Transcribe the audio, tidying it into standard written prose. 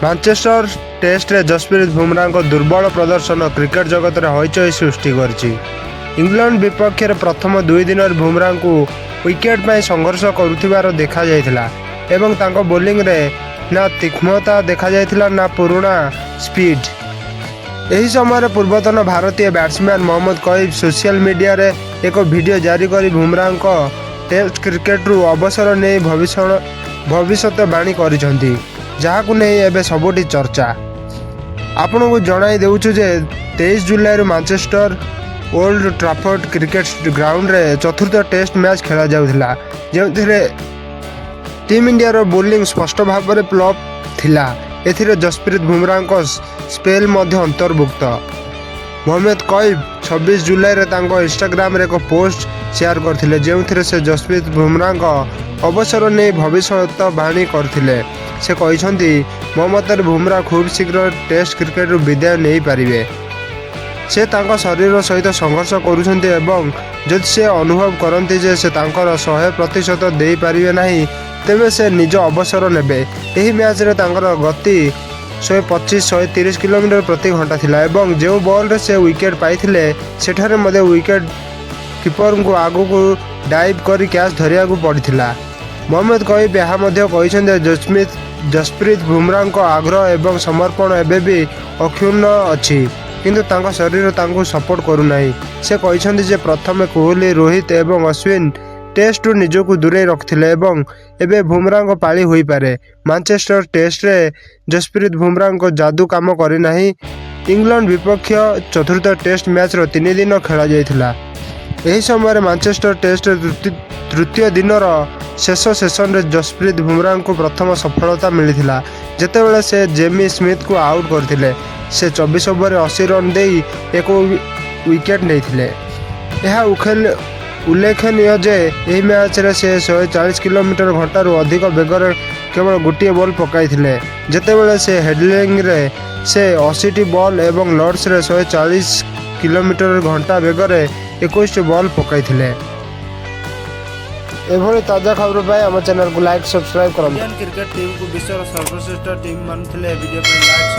Manchester ଟେଷ୍ଟରେ ଯଶପ୍ରୀତ ବୁମରାଙ୍କ ଦୁର୍ବଳ ପ୍ରଦର୍ଶନ କ୍ରିକେଟ ଜଗତରେ ହଇଚଇ ସୃଷ୍ଟି କରିଛି। ଇଂଲଣ୍ଡ ବିପକ୍ଷରେ ପ୍ରଥମ 2 ଦିନରେ ବୁମରାଙ୍କୁ ୱିକେଟ୍ ପାଇଁ ସଂଘର୍ଷ କରୁଥିବାର ଦେଖାଯାଇଥିଲା ଏବଂ ତାଙ୍କ ବୋଲିଂରେ ନା ତୀକ୍ଷ୍ଣତା ଦେଖାଯାଇଥିଲା, ନା ପୁରୁଣା ସ୍ପିଡ୍। ଏହି ସମୟରେ ପୂର୍ବତନ ଭାରତୀୟ ବ୍ୟାଟ୍ସମ୍ୟାନ୍ ମହମ୍ମଦ କୈଫ ସୋସିଆଲ ମିଡିଆରେ ଏକ ଭିଡିଓ ଜାରି କରି ବୁମରାଙ୍କ ଟେଷ୍ଟ କ୍ରିକେଟରୁ ଅବସର ନେଇ ଭବିଷ୍ୟତବାଣୀ କରିଛନ୍ତି, ଯାହାକୁ ନେଇ ଏବେ ସବୁଠି ଚର୍ଚ୍ଚା। ଆପଣଙ୍କୁ ଜଣାଇ ଦେଉଛୁ ଯେ 23 ଜୁଲାଇରୁ ମାଞ୍ଚେଷ୍ଟର ଓଲ୍ଡ ଟ୍ରାଫୋର୍ଡ କ୍ରିକେଟ ଗ୍ରାଉଣ୍ଡରେ ଚତୁର୍ଥ ଟେଷ୍ଟ ମ୍ୟାଚ୍ ଖେଳାଯାଉଥିଲା, ଯେଉଁଥିରେ ଟିମ୍ ଇଣ୍ଡିଆର ବୋଲିଂ ସ୍ପଷ୍ଟ ଭାବରେ ଫ୍ଲପ୍ ଥିଲା। ଏଥିରେ ଯଶପ୍ରୀତ ବୁମରାଙ୍କ ସ୍ପେଲ୍ ମଧ୍ୟ ଅନ୍ତର୍ଭୁକ୍ତ। ମହମ୍ମଦ କୈଫ 26 ଜୁଲାଇରେ ତାଙ୍କ ଇନଷ୍ଟାଗ୍ରାମରେ ଏକ ପୋଷ୍ଟ ସେୟାର କରିଥିଲେ, ଯେଉଁଥିରେ ସେ ଯଶପ୍ରୀତ ବୁମରାଙ୍କ ଅବସର ନେଇ ଭବିଷ୍ୟତବାଣୀ କରିଥିଲେ। ସେ କହିଛନ୍ତି, "ମୋ ମତରେ ବୁମରା ଖୁବ୍ ଶୀଘ୍ର ଟେଷ୍ଟ କ୍ରିକେଟରୁ ବିଦାୟ ନେଇପାରିବେ। ସେ ତାଙ୍କ ଶରୀର ସହିତ ସଂଘର୍ଷ କରୁଛନ୍ତି ଏବଂ ଯଦି ସେ ଅନୁଭବ କରନ୍ତି ଯେ ସେ ତାଙ୍କର 100% ଦେଇପାରିବେ ନାହିଁ, ତେବେ ସେ ନିଜ ଅବସର ନେବେ। ଏହି ମ୍ୟାଚ୍ରେ ତାଙ୍କର ଗତି 125, 130 କିଲୋମିଟର ପ୍ରତି ଘଣ୍ଟା ଥିଲା ଏବଂ ଯେଉଁ ବଲ୍ରେ ସେ ୱିକେଟ୍ ପାଇଥିଲେ, ସେଠାରେ ମଧ୍ୟ ୱିକେଟ୍ କିପରଙ୍କୁ ଆଗକୁ ଡାଇଭ୍ କରି କ୍ୟାଚ୍ ଧରିବାକୁ ପଡ଼ିଥିଲା।" ମହମ୍ମଦ କୈଫ ଏହା ମଧ୍ୟ କହିଛନ୍ତି ଯେ ଯଶପ୍ରୀତ ବୁମରାଙ୍କ ଆଗ୍ରହ ଏବଂ ସମର୍ପଣ ଏବେ ବି ଅକ୍ଷୁଣ୍ଣ ଅଛି, କିନ୍ତୁ ତାଙ୍କ ଶରୀର ତାଙ୍କୁ ସପୋର୍ଟ କରୁନାହିଁ। ସେ କହିଛନ୍ତି ଯେ ପ୍ରଥମେ କୋହଲି, ରୋହିତ ଏବଂ ଅଶ୍ୱିନ ଟେଷ୍ଟରୁ ନିଜକୁ ଦୂରେଇ ରଖିଥିଲେ ଏବଂ ଏବେ ବୁମରାଙ୍କ ପାଳି ହୋଇପାରେ। ମାଞ୍ଚେଷ୍ଟର ଟେଷ୍ଟରେ ଯଶପ୍ରୀତ ବୁମରାଙ୍କ ଯାଦୁ କାମ କରିନାହିଁ। ଇଂଲଣ୍ଡ ବିପକ୍ଷ ଚତୁର୍ଥ ଟେଷ୍ଟ ମ୍ୟାଚ୍ର 3 ଦିନ ଖେଳାଯାଇଥିଲା। ଏହି ସମୟରେ ମାଞ୍ଚେଷ୍ଟର ଟେଷ୍ଟରେ ତୃତୀୟ ଦିନର ଶେଷ ସେସନରେ ଯଶପ୍ରୀତ ବୁମରାଙ୍କୁ ପ୍ରଥମ ସଫଳତା ମିଳିଥିଲା, ଯେତେବେଳେ ସେ ଜେମି ସ୍ମିଥଙ୍କୁ ଆଉଟ୍ କରିଥିଲେ। ସେ 24 ଓଭରରେ 80 ରନ୍ ଦେଇ ଏକ ୱିକେଟ୍ ନେଇଥିଲେ। ଏହା ଉଲ୍ଲେଖନୀୟ ଯେ ଏହି ମ୍ୟାଚ୍ରେ ସେ 140 କିଲୋମିଟର ଘଣ୍ଟାରୁ ଅଧିକ ବେଗରେ କେବଳ ଗୋଟିଏ ବଲ୍ ପକାଇଥିଲେ, ଯେତେବେଳେ ସେ ହେଡିଂଲିରେ ସେ 80ଟି ବଲ୍ ଏବଂ ଲର୍ଡସରେ 140 କିଲୋମିଟର ଘଣ୍ଟା ବେଗରେ 21ଟି ବଲ୍ ପକାଇଥିଲେ। ଏଭଳି ତାଜା ଖବର ପାଇଁ ଆମ ଚ୍ୟାନେଲକୁ ଲାଇକ୍, ସବସ୍କ୍ରାଇବ୍ କରନ୍ତୁ। ଇଣ୍ଡିଆନ୍ କ୍ରିକେଟ ଟିମ୍କୁ ବିଶ୍ୱର ସର୍ବଶ୍ରେଷ୍ଠ ଟିମ୍ ମାନୁଥିଲେ। ଭିଡ଼ିଓ ପାଇଁ ଲାଇକ୍